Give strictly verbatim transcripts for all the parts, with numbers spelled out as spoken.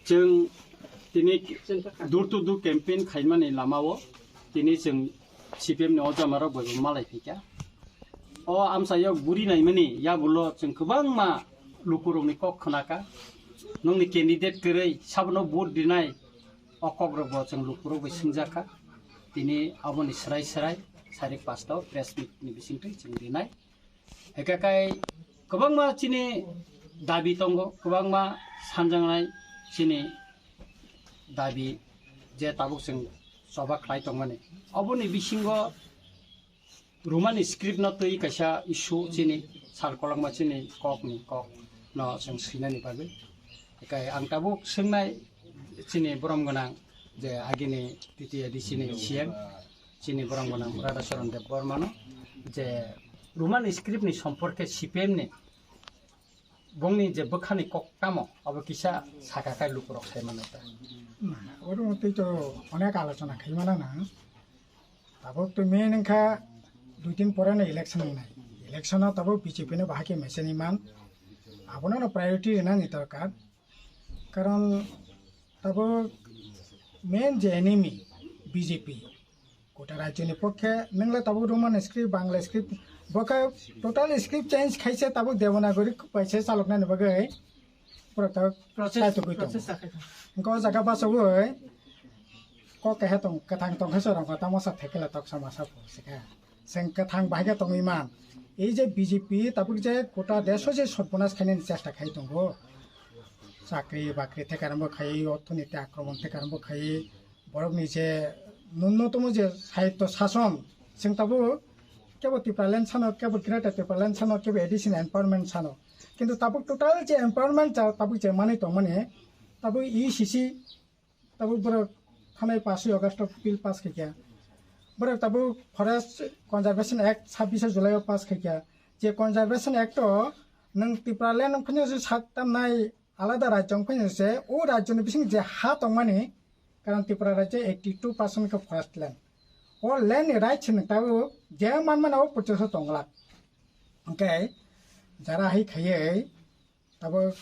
Chwng tini door to door campaign khaimani lamao tini chwng C P M ni o jamarok bai bo malai phaikha. O amchaio guri naimani yagulo chwng kwbangma lukurokni kok khnakha. Nokni candidate kwrwi sabono vote rinai o kokrokbo chwng lukurok bai swngjakha. Tini aboni swrai swrai sarik pasta o press meet ni bisingtwi chwng rinai. Hwnkhe kai kwbangma chini dabi tongo, kwbangma sanjaknai chini dabi je tabuk chwng choba khlai tongmani. Oboni bisingo Romani script no twi kaisa issue chini sal kolokma chini kok ni kok no chwng swinani bagwi. Hwnkhe ang tabuk swngnai chini borom gwnang je agini T T A D C ni C M. Chini borok gwnang Radhacharan Debbarmano je Roman script ni somporke C P M ni bongni je bwkhani kok tamo abo kisa saka kai lukurok sai mano ta. Oro tei to onek alochona khai mano na. Tabuk to main wngkha dui din pore no election wngnai. Election o tabuk B J P no bahai khe mechani man. Abono no priority rwnani dorkar. Karon tabuk main je enemy B J P. Kota rajyoni pokhe nwngla tabuk Roman script, Bangla script, bokhe total script change khaise tabuk Devanagari kaisa chaloknani bagwi pura tabuk process, sai tongwi tongo. Process sakhe. Wngkha o jaga bachogwi kok keha tong, kwthang tongkhe chwrangkha tamo sa thekela toksa masa pho sikha. Chwng kwthang bahai khe tongwi man. Ei je B J P tabuk je kota desh o je sotbonas khainani chesta khai tongo. Chakri bakri thekarambo khai, orthoniti akromon thekarambo khai, borokni je nunnotomo je sahityo sason, chwng tabuk kebo Tipraland sano, kebo Greater Tipraland sano, kebo A D C ni empowerment sano. Kintu tabuk total je empowerment ja-, tabuk je manwi tongmani, tabuk E C C, tabuk borok thanai paswi August o bill pass khaikha. Borok tabuk Forest Conservation Act sabbish July o pass khaikha. Je Conservation Act o nwng Tipraland wngphano se sak tamnai alada rajyo wngphano se o rajyoni bising je ha tongmani, karon Tripura rajyo eighty two percent khe forest land. O land ni rights ni tabuk je manmani o porjonto tonglak. Hwnkhe jara hai khaiwi tabuk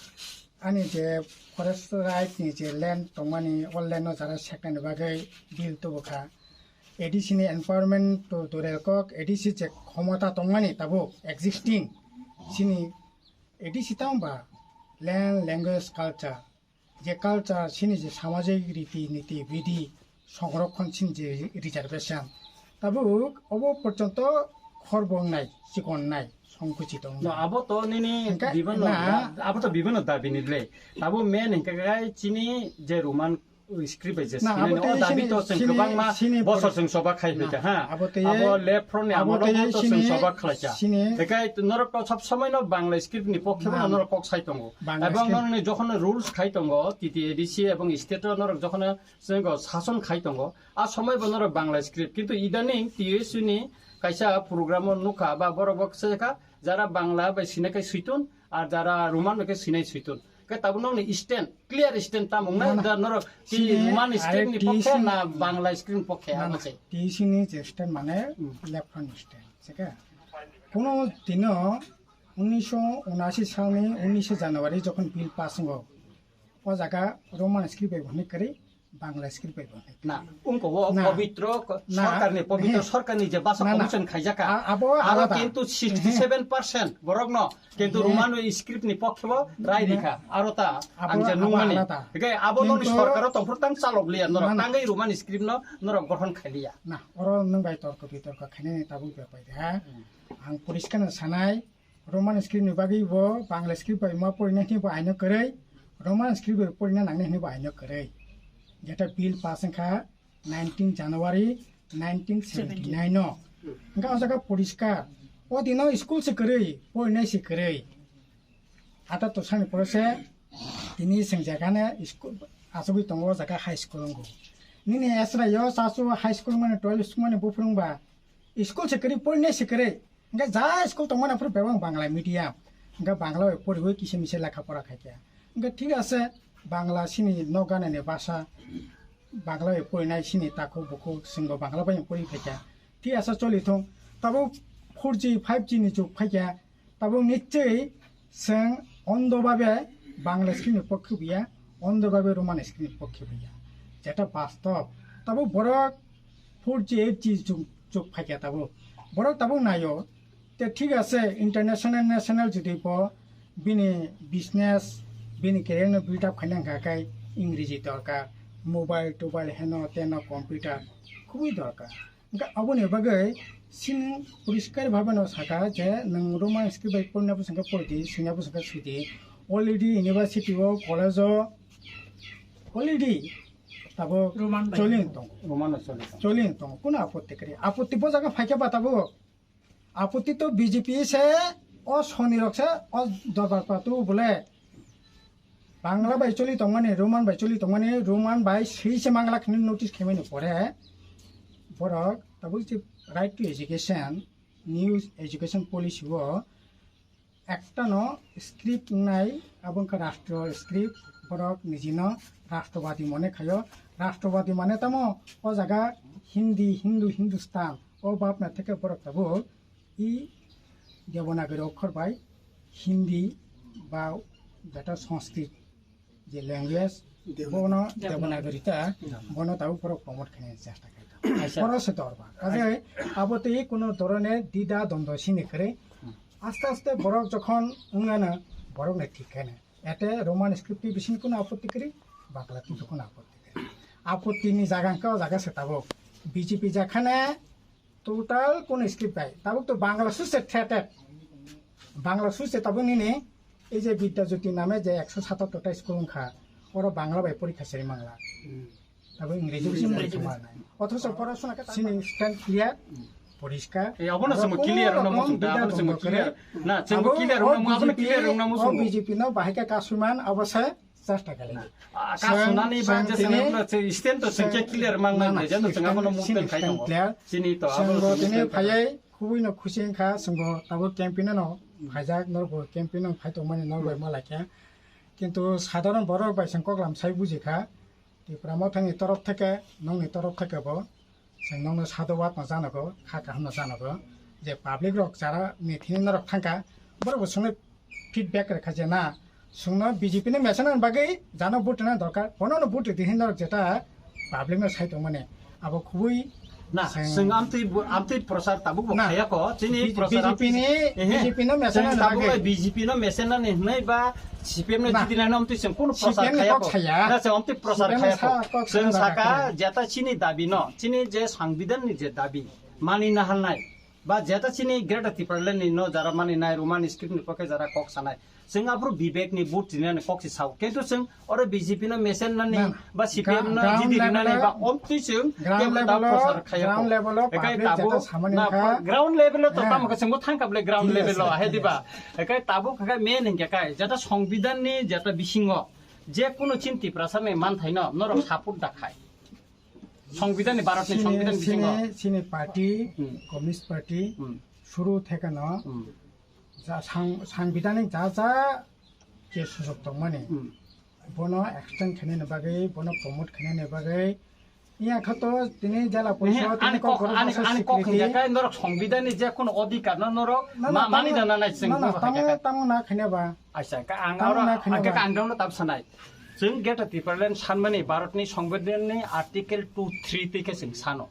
ani je forest right ni je land tongmani, o land no jara seknani bagwi bill tubukha. A D C ni empowerment to dore kok, A D C je khomota tongmani tabuk existing chini A D C tamo ba land, language, culture, je culture chini je samajik riti niti bidi, songorokhon chini je reservation, tabuk obo porjonto khorbo wngnai, chikon wngnai, songkuchi tong No, wngnai. Abo to nini Hingke bibano na da-, abo to bibano dabi ni le. Abo main hingke kai chini je Roman script bai je Na, sini abo no, tei o dabi sini, to chwng sini, kwbangma sini bosor pori- chwng soba khai Na, phaikha, ha. Abo tei Abo left front ni abo amolo tei to chwng sini, soba khlaikha. Sini Hingke norok to sob somoi no Bangla script ni pokhe Na. no norok kok sai tongo. Bangla Ebong script. norok ni jokhon rules khai tongo, T T A D C ebong state o norok jokhon Chwng sason khai tongo, a somoi bo norok Bangla script, kintu idaning T S U ni kaisa program o nukha ba borok bo kisa kha, jara Bangla bai sinai khe suitun, ar jara Roman bai khe sinai suitun. Khe tabuk nokni stand, clear stand tamo wngnai, Na, na. da norok ki Sini Roman script ni arek pokhe T S U na ni Bangla script ni pokhe, Na, abo na. se. T S U ni je stand mane Hmm. left front stand, se khe? Kono dino unisho unashi salni unishe January jokhon bill pass wngo, o jaga Roman script bai bo hwnwi kwrwi, Bangla script bai bo hwnwi kwrwi. Na, wngkha o Na. Pobitro ko-, Na. Sorkarni, pobitro He. sorkarni je basa Na, na. commission khaijak kha. A-, abo Aro alada. kintu He. sixty seven percent borokno kintu He. Roman script ni pokhe bo rai Na. rikha. Aro ta Abo, ang je abo nungmani. alada. Hingke abo nokni Kintu sorkaro tongphuru tang chalok liya norok. Na, na. Tangwi Roman script no norok gothon khai liya. Na, oro nwng bai torko bitorko khainani tabuk bepai de ha. Hmm. Ang poriskar no sanai, Roman script ni bagwi bo Bangla script bai ma porina hwnwi bo aino kwrwi, Roman script bai porina nangnai hwnwi bo aino kwrwi. Jeta bill pass wngkha nineteen January nineteen seventy nine o. Hwnkhe o jaga poriskar. O dino school se kwrwi, porinai se kwrwi. Ata to sani pore se tini swngjak hane school achugwi tongo o jaga high school wngo. Nini esra yo chasu high school mani twelve school mani buphuru wngba school se kwrwi, porinai se kwrwi. Hingke ja school tongmani aphuru bebak Bangla medium. Hingke Bangla bai poriwi kisa misa lekha pora khaikha. Hingke thik ase, Bangla chini nok ganani basa, Bangla bai porinai chini takhuk bukhuk chwngbo Bangla bai pori phaikha. Thik ase choli thung. Tabuk four G, five G ni jug phaikha. Tabuk nichoi chwng ondo babe Bangla school ni pokhe buya Ondhobhabe Roman script pokhe baiya. Jeta bastob, tabo borok four G, eight G jug, jug phaikha tabo. Borok tabo naio. Te thik ase, international, national jodi bo bini business, bini career no build up khaina hwnkha khai Ingreji dorkar, mobile, tobile, heno, teno, computer khubui dorkar. Hwnkhe aboni bagwi chini poriskar bhabe no saka je nwng Roman script bai porina bwswk khe pori di, swina bwswk khe swi di. Already university o, college o already tabuk Roman bai choli tongo. Roman o choli tongo. Choli tongo. Kuno apotti kwrwi? Apotti bo jaga phaikhe ba tabuk. Apotti to B J P se o soni rok se o dorbar patu bole. Bangla bai choli tongmani, Roman bai choli tongmani, Roman bai swi se mangla khini notice khaimani pore borok tabuk je right to education, new education policy o ekta no script wngnai, abo wngkha rastro script, borok nijino rastrovadi mone khaio. Rastrovadi mane tamo o jaga Hindi, Hindu, Hindustan, o bapna theke borok tabuk i Devanagari okhor bai Hindi ba beta Sanskrit je language, bono Devanagari ta, bono tabuk borok promote khaina chesta khaito. Aisa. Borok se dorba. Kaje abo tei kuno dorone dida dondo sini khere. Aste aste borok jokhon wngana borok ne thik khaina. Ete Roman script ni bising kuno apotti kri, Bangla ni kuno apotti kri. Apotti ni jaga wngkha o jaga se tabuk. B J P jakhane total kuno script bai. Tabuk to Bangla suse threated. Bangla suse tabuk nini ei je Bidya Jyoti name je ekso satattor ta school wngkha. Oro Bangla bai porikha seri mangla. Tabuk Ingreji bising porikha manai. Othocho porasona khe sini stand clear, poriskar. Eh, abono aro samo kuno clear wngna rokom muchung da, bidya abono samo dongmo clear. Kwrwi. Na, samo abo clear o wngna mu-, abono B J P, clear wngna o muchung. B J P no bahai khe kasuiman abo se chesta kali. Ah, kasunani ba je sangtini sangni ulo se stand to sengke clear mang nai, na, na, je no sengabo no stand, movement khai stand tongo. Clear. Chini to abo sengbo no tini movement khai. Phayai khubui no khusi wngkha, sengbo abo campaign no phaijak, norbo campaign no phai tongmani norbai ma laikha. Kintu sadharon borok bai seng koklam sai bujikha. Tipra Mothani torof theke, nongni torof theke bo, chwng nongno sadhubad no janago, kha kaham no janago, je public rok jara ni thini norok thangkha, borok bo chwngno feedback rwkha je na, chwngno B J P ni mechanic ni bagwi jano vote rwna dorkar, bono no vote rwdi hin norok jeta public no sai tongmani, abo khubui Na, chwng amtwi bu-, amtwi prochar tabuk bo na, khaya ko, chini B-, prochar B J P amtwi ni, ehe. B J P no mesen chwng na tabuk bagwi. Bai B J P no mesen na ni hnai ba C P M no na. Jidi na no amtwi chwng kono prochar C P M ni khaya kok ko. Saya. Na chwng amtwi prochar C P M ni khaya sa ko. Kok chwng sana saka kaya. Jata chini dabi no, chini je sangbidan ni je dabi, mani na halnai, ba jata chini Greater Tipraland ni no jara mani nai, Roman script ni pokhe jara kok sanai. Chwng aphuru bibek ni vote rinani kok se sao. Kintu chwng oro B J P no mesen nani na, na. Ba C P M no gra-, ground jidi level rinani o, ba omtwi chwng ground kebo da level o, prochar khaya ground ko. Level o ekai public tabuk jeta samani na wngkha. Ground level o to eh. Tamo khe chwngbo thangkha bole ground level o hai diba. Ekai tabuk khe main hingke kai jeta songbidan ni jeta bisingo je kuno chin Tiprasa ni manthai no norok support da khai. Songbidan ni Bharat ni sini, songbidan bisingo. Sini, sini party, hmm. Communist Party, hmm. Suru thekano, hmm. Ja sang-, sangbidanik ja ja je sujok tongmani, hmm. Bono extend khainani bagwi, bono promote khainani bagwi, iya khato tini jala nehe, porishod, tini ani kok, kokborok ani, basa ani kok swikriti. Hingya kai norok songbidan ni je kono odhikar no norok na, na, ma-, mani tamo, dana nai chwng na, na, norok tamo, hai khe. Tamo na khaina ba. Aisa, ka ang tamo oro, na khaina ang khe ba. Ang dong no tab sanai. Chwng Greater Tipraland sanmani Bharat ni songbidan ni article two three twi khe chwng sano.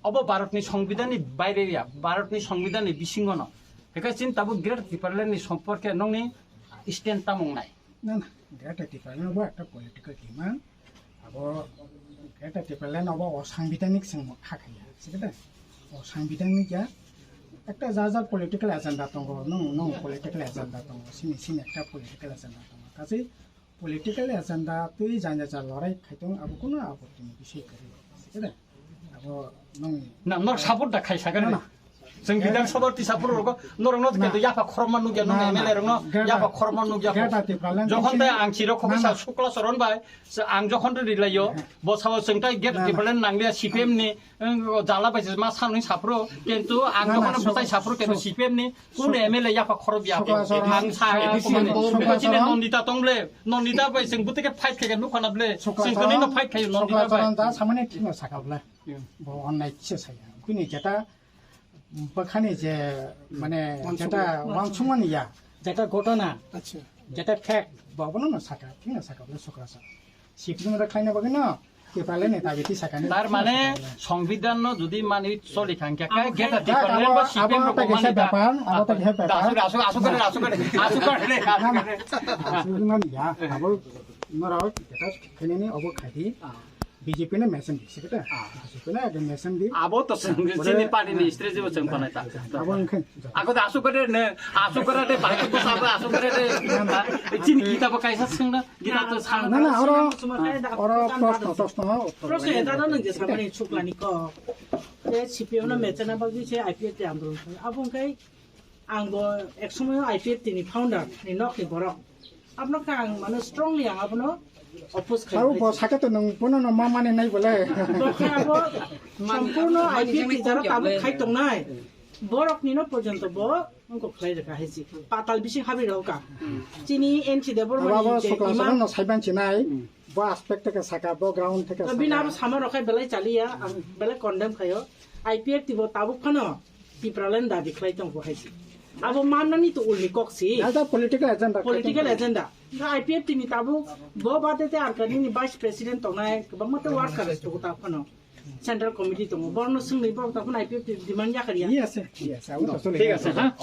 Obo Bharatni Songbidanni baire ya, Bharatni Songbidanni bisingo no. Hingke chini tabuk Greater Tipraland ni somporke nongni stand tamung nai. Na, na, Greater Tipraland bo ekta political demand. Abo Greater Tipraland obo o sangbidanik chwng kha khaya, sikhe de? O sangbidanik ya, ekta ja ja political agenda tongo, nung, nung political agenda tongo, sini, sini ekta political agenda tongo. Kachi political agenda twi jani ja lorai khai tong abo kuno apotti ni bisoi kwrwi. Sikhe de? Abo nung na, norok support da khai sakha na, na. Chwng Bidhan Sabha twi support rogo, norok no na. Khe yapha khorokma nugya, nung na, na. M L A rok no Greater, yapha khorokma nugya. Greater Tipraland jokhon tei ang chiro khoksa na, na. Sukla Charan bai, se ang jokhon ri layo, na. Bo sao chwng tai Greater na, na. Tipraland nangliya C P M ni, Ang jala bai se ma sanwi saphuru, kintu ang na, na, jokhon so-, bwtai saphuru, kintu so-, C P M ni kunu so-, M L A yapha khorok ya sokla khe. Charan, ang sa sokla khe kumani. Charan, sokla Chini charan. Nondita tong ble, Nondita bai chwng bwtwi khe fight khe nukha na ble. Sokla chwng tini no charan, fight khe sokla Nondita bai. Charan ja samani thikno sakha ble. Hmm. Bo onnai kisa saya. Kuni jeta bwkhani je, mane, wansukma. Jeta wansukmani ya. Jeta gotona. Acha. Jeta fact, bo bono no saka, thik na saka, bono sokra sa. Sikri mo khlaina bagwi no, Tipraland ni dabi ti saka ni. Tar mane, songbidan no jodi mani choli thang khe, kai geta Tipraland ba sipem rok mani ta. Abo ta kisa bepar, abo ta kisa bepar. Asu, asu, asu kare, asu kare, asu kare, asu kare. Asu mani ya, abo norok jeta khainani obo khaidi. B J P no mesen di, sekete? Ah. B J P no ekdom mesen di. Abo to seng, ah, chini party ni strategy bo cheng panai ta. Abo wngkhe. Ako da asuk kare ne, asuk kare de, bahai ko sabo asuk kare de. Chini gita bo kaisa seng na, gita to sang. Na, na, oro, oro proshno, proshno, proshno eta no nang je samani chuklani ko. Te C P M no mechana bagwi se I P F T andolon. Abo wngkhe ang bo ek somoyo I P F T ni founder ni nok ni borok. Abono khe ang mane strongly ang abono oppose khai. Abo bo saka to nung bono no ma mani nai bole. Bo khe abo sampurno I P F T jara tabuk khai tongnai. Borok ni no porjonto bo wngkok khlai rwkha hai si. Patal bising habri rw ka. Chini N C Debbarma abo ni sokla iman sokla no saiban chinai. Bo aspect theke saka, bo ground theke saka. Bini abo sama rok khai belai chaliya, ang belai condemn khayo. I P F T bo tabuk phano Tipraland dabi khlai tongo hai si. Abo mannani to ulni kok si. Nalta political agenda. Political agenda. Ga I P F T ni tabuk bo bade te Arkanini vice president tongnai, kwbangma te workers tongo ta phano. Central committee tongo. Borno swngni borok ta phano I P F T demand yakar ya. Yes, yes, I will also. Thik ase, ha?